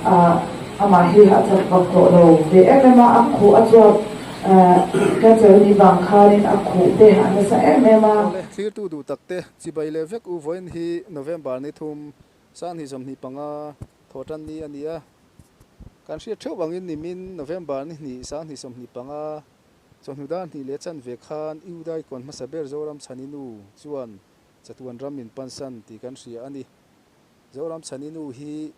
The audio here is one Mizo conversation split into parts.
Amah hi a chak vak tawh lo ve em em a, a khuh a chuak cancer a nih vang khanin a khuh te a nasa em em a. Awle, thlirtu duh tak te, chibai leh vek u vawiin hi November ni thum Sanghnih 25 thawhtan ni a ni a. Kan hriat theuh angin nimin November ni hnih Sanghnih 25 chawhnu dar hnih leh chanve khan Iudai kawn hmasa ber Zoram Chhani nu chuan chatuan ram min pansan tih kan hria a ni. Zoram Chhani nu hi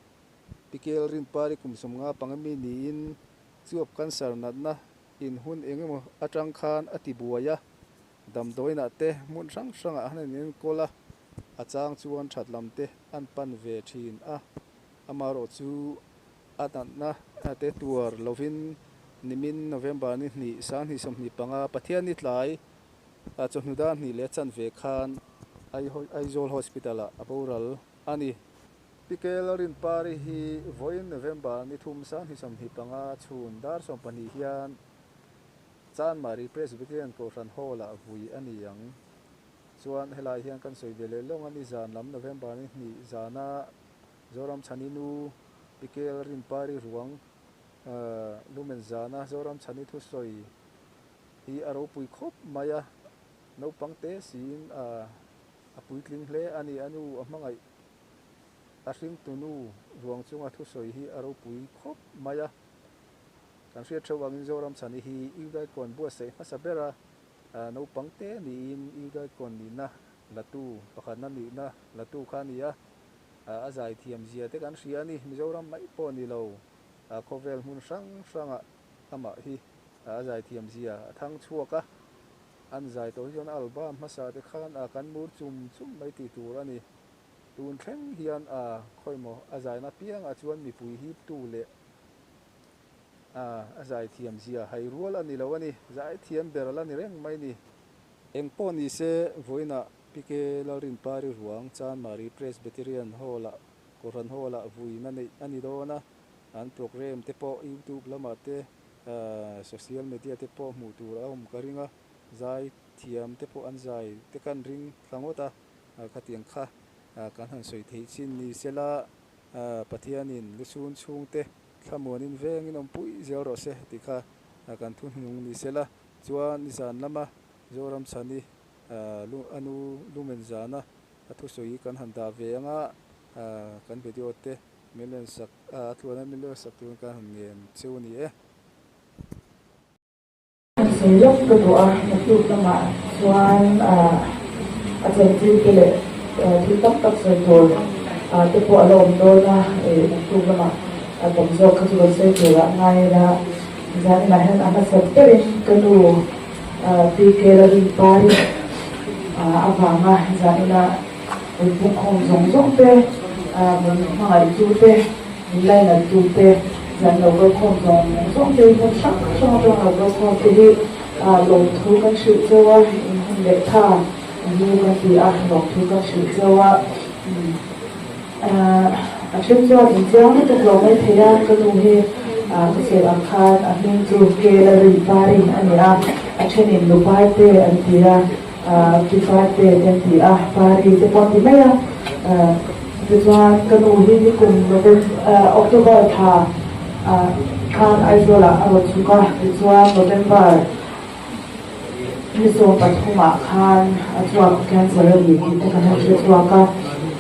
Pikel Rinpari kum 50 panga mi niin chuap cancer natna in hun eng emaw atang khan a ti buai a, damdawiinah te hmun hrang hrangah han in enkawl a, a chang chuan that lam te an pan ve thin a, amaherawh chu a natna te tuar lovin nimin November ni hnih 2025 Pathianni tlai chawhnu dar hnih leh chanve khan Aizawl Hospital-ah a boral a ni. Pikel Rinpari hi vawiin November ni thum 2025 chhun dar 12 hian Chanmari Presbyterian Kohhran Hall-ah vui a ni ang. Chuan helai hian kan sawi ve leh lawng a ni zan lam November ni hnih zana Zoram Chhani nu Pikel Rinpari ruang lumen zana Zoram Chhani thusawi hi a ropui khawp mai a, naupang te siin a puitling hle a ni. A nu a hmangaih A hringtunu ruang chunga thusawi hi a ropui khawp mai a. Kan hriat theuh angin Zoram Chhani hi Udaikawn buatsaih hmasa ber a, naupang te niin Udaikawn nihna latu, pakhatna nihna latu kha a ni a. A zaithiam zia te kan hria a ni. Mizoram mai pawh ni lo, khawvel hmun hrang hrangah amah hi a zaithiam zia a thang chhuak a. An zai tawh hi chuan album hmasa te khan kan mur chum chum mai tih tur a ni. Tun thleng hian a khawimaw a zaina piangah chuan mipui hiptu leh a a zaithiam zia hai rual a ni lo a ni. Zaithiam ber la ni reng mai ni. Eng pawh ni se, vawiinah PK Lalrinpari ruang Chanmari Presbyterian Hall-ah Kohhran Hall-ah vuina neih a ni dawn a, an programme te pawh YouTube lamah te social media te pawh hmuh tur a awm ka ring a, zaithiam te pawh an zai te kan ring thla ngawt a. Khatiang kha kan han sawi theih chin ni sela, Pathianin lusun chhungte thlamuanin vengin awmpui zel rawh se tih kha kan thuhnung ni sela. Chuan nizan lama Zoram Chhani a nu lumen zana a thusawi kan han dah ve anga kan video te min rawn sak a tluana min rawn sak turin kan han ngen cheu a ni e. Sawi lawk ka duh a, naktuk lamah chuan a chanchin te leh thil tam tak sawi tur te pawh a la awm dawn a, naktuk lamah a tam zawk kha chu kan sawi turah ngai ila, zaninah hian a hmasat berin ka nu Pi Kelarinpari avanga zanina rawn pungkhawm zawng zawng te, min hmangaihtu te, min lainattu te, zan lo kalkhawm zawng zawng te hi hmun hrang hrang atanga lo kalkhawm te hi lawmthu kan hrilh cheu a, in hun leh tha nu kan ti a, lawmthu kan hrilh cheu a. A then chuan inchiang lutuk lo mai thei a, ka nu hi ka sawi ang khan a hming chu Kelari Pari a ni a, a thenin Nuparte an ti a, Piparte te an ti a, Pari te pawh an ti mai a. Tichuan ka nu hi nikum October thla khan Aizawlah a rawn chhuk a, tichuan November Ni 13 ah khan a chuak cancer a ni tih te kan han hre chhuak a,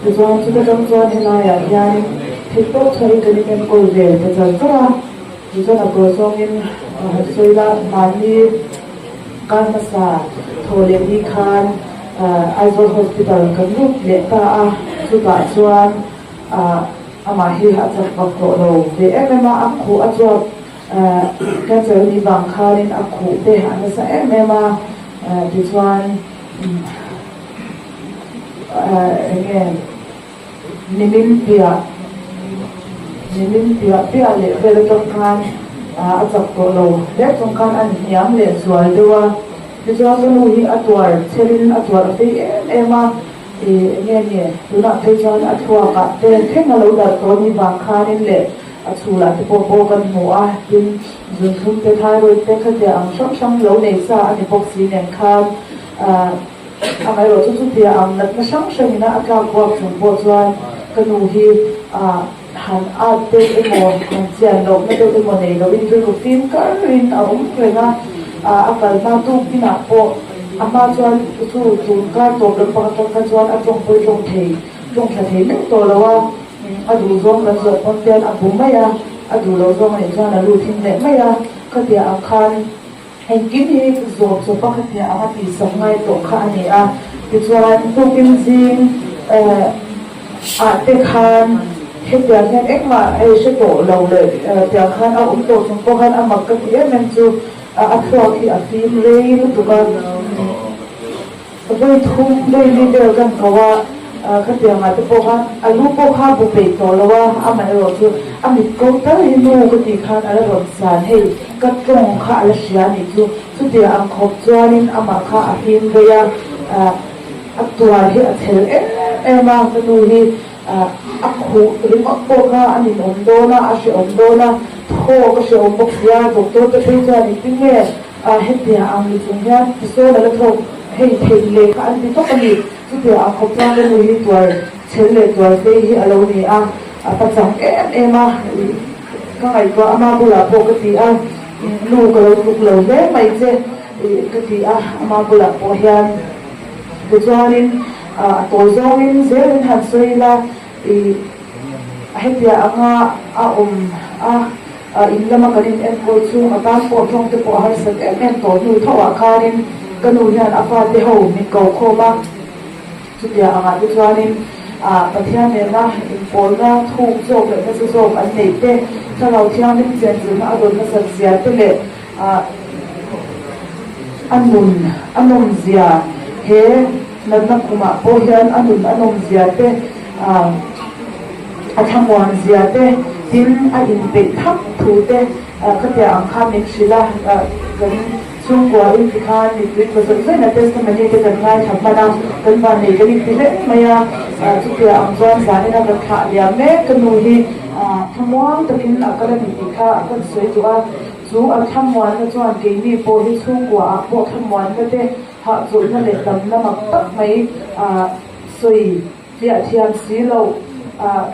tichuan chuta tang chuan helaiah hianin theihtawp chhuahin kan inenkawl ve ta char char a, tichuan a kaw zawngin han sawi la mahni kar hmasa thaw leh ni khan Aizawl Hospital kan lut leh ta a, chutah chuan amah hi a chak vak tawh lo ve em em a, a khuh a chuak. Cancer nih vang khanin a khuh te a nasa em em a, tichuan eng nge nimin piah nimin piah piah leh vel atang khan a chak tawh lo hle chung khan a hniam leh zual deuh a, tichuan ka nu hi a tuar chhelin a tuar a fei em em a, ih eng nge ni tunah phei chuan a thluakah te thleng a lo darh tawh nih vang khanin leh. A chhulah te pawh pawh kan hmu a, tin zunthlum te, thyroid te khatia ang hrang hrang lo nei sa a ni bawk si nen khan amaherawh chu chutia ang natna hrang hrangin a tlak buak chung pawh chuan ka nu hi. Han at deuh emaw, han chian lohna deuh emaw nei loin rilru fim karin a awm reng a, a kal hma tuk inah pawh a hma chuan chu tun kar tawp lam pakhat atang kha chuan a tawng pawh i tawng thei, tawng thla thei meuh tawh lo a, a duh zawng kan zawh pawn te a bu mai a, a duh loh zawng anih chuan a lut him leh mai a, khatia ang khan engkim hi zawm chawp a khatia ang a tihsak ngai tawh kha a ni a, tichuan tukin zing ah te khan hetiang hian engmah hei hre tawh lo leh tiang khan a awm tawh chung pawh khan a mak ka ti em em chu a thluak hi a fim rei lutuk a. Vawi thum vawi li vel kan ko a, khatiang ah te pawh khan a lu pawh kha bu peih tawh lo a, amaherawh chu a mit ko tal hi nu ka tih khan a la rawn san hei ka tawng kha a la hria a nih chu, chutia ang khawp chuanin amah kha a hlim vei a, a tuar hi a chhel em em a, ka nu hi a khuh ringawt pawh kha a ninawm dawn a, a hrehawm dawn a, thawk a hrehawm bawk si a, doctor te phei chuan engtin nge A hetia ang ni chung hian tisawn a la thawk hei theih leh kha an ti tawp a ni. Chutia ang khawp chuan ka nu hi tuar chhel leh tuar fei hi a lo ni a, a pachang em em a, ka ngaihtuah ama bulah pawh ka ti a, nu ka lo tluk lo hle mai che ka ti a, ama bulah pawh hian tichuanin a tawi zawngin zelin han sawi ila i hetia anga a awm a. In lama kan in enkawl chhung a tan pawh tawng te pawh a harsat em em tawh hnu tho ah khanin ka nu hian a fate ho min ko khawm a, chutia angah te chuanin Pathian nena inpawlna thuk zawk leh nasa zawk an neih te, Thlarau Thianghlim chenchilhna a dawn nasat zia te leh a nun a nawm zia he natna khumah pawh hian a nun a nawm zia te A thlamuan zia te, tin a inpeih thap thu te khatia ang khan min hrilh a, kan chhungkua in tikhan mittui tla zawih zawih na testimony te kan ngaithla hman a, kan vannei kan inti hle mai a, chutia ang chuan zanina kan thlah liam mek ka nu hi thlamuang takin a kal a ni tih kha kan sawi duh a, chu a thlamuanna chuan keini pawh hi chhungkua ah pawh thlamuanna te hahchawlhna leh damna mak tak mai sawi. Fiah thiam si loh.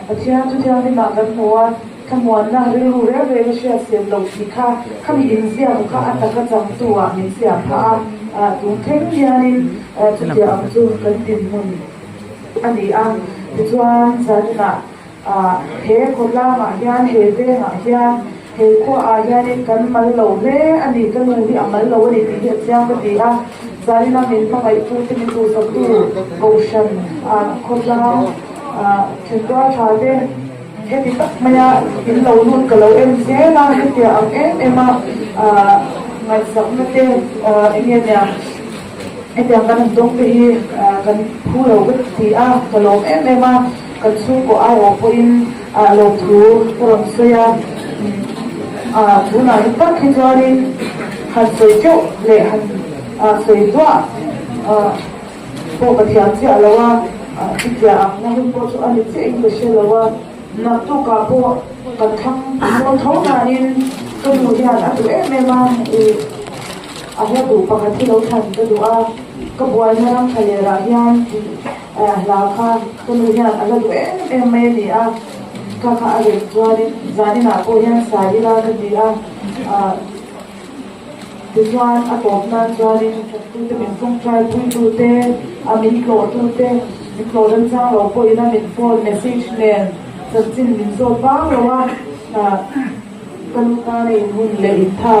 Pathian chu thianghlimah kan hmu a, thlamuanna rilru reng reng a hriat siam loh tih kha khami inziak kha a taka changtu ah min siam phah a, tun thleng hianin chutiang ang chu kan dinhmun a ni a. Tichuan zaninah he khawtlangah hian, he vengah hian, he khuaah hianin kan mal lo hle a ni, ka nu hi a mal lo a ni tih hi a chiang ka ti a. Zaina min hmangaihtu te min duhsaktu Kohhran khawtlang thentual tha te heti tak maia in lo lut ka lo en zel a, hetia ang em em a ngaihsakna te eng nge nia hetiang kan han dawng te hi kan phu lo vek ti a, ka lawm em em a, kan chhungkaw aiawh pawhin lawmthu ka rawn sawi a. Tunah hi tak hi chuanin han sawi teuh leh han sawi duah pawh ka thiam chiah lo a, chutiang ang na hun pawh chu a ni chiahin ka hre lo a, naktukah pawh kan thlang dawn tho nain ka nu hian a duh em em a, ih a hla duh pakhat hi lo thlan ka duh a, ka buaina ram tha lerah hian tih hla kha ka nu hian a la duh em em mai a ni a. Ka kha a rem chuanin zaninah pawh hian sa ila ka ti a, tichuan a tawp nan chuanin tute min tawngtai puitute, a min tlawhtute, min tlawh remchang lo pawhin a min phone message nen chanchin min zawt vang lo a, ka nu tana inhun leh intha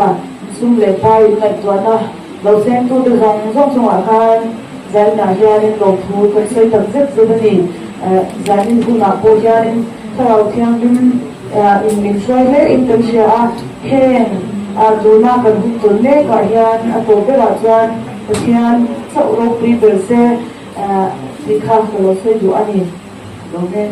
sum leh pai inngaihtuahna lo sengtute zawng zawng chungah khan zaninah hianin lawmthu kan sawi tak zet zet a ni. Zanin hunah pawh hianin Thlarau Thianghlim in min hruai hle in kan hria a, heng tuna kan hun tawn mekah hian a tawp berah chuan Pathian chauh ropui ber se tih kha ka lo sawi duh a ni. Lawm e.